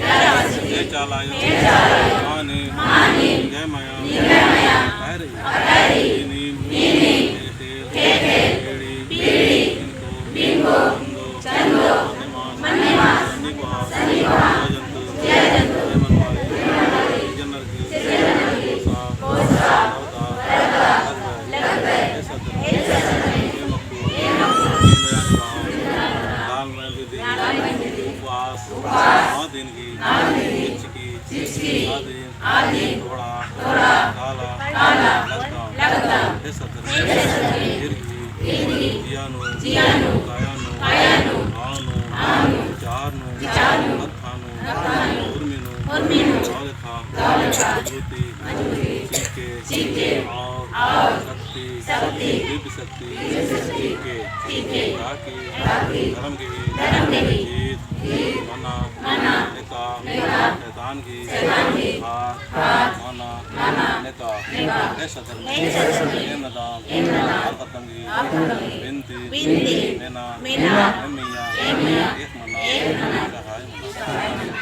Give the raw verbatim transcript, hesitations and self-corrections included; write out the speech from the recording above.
जय चाला आयो। मानिम निंग्है मया अतय रई। इदिन एथेल पीड़ी बिनको चंदो मन्नेमा सन्नी कोहा जिया जंतु एमन वाली जनर की पोसा लगदय। एम अक्कु दान में विधि उपवास नौ दिन की चिचकी आदिन थोड़ा काला लगदम। हे सत धर्मेस, ईर गही जिया नू काया नू भाव नू विचार नू कत्था नू उर्मी नू दव लेखा मजबूती चिके और शक्ति दिव्य शक्ति चिके ताकि धर्म गही जीत मना नेका शैतान गही हार मना नेका। हे सत धर्मेस, एम नदाम आप खतम गही बिनती मेना एम मइय्याँ एक मना सहाय मना।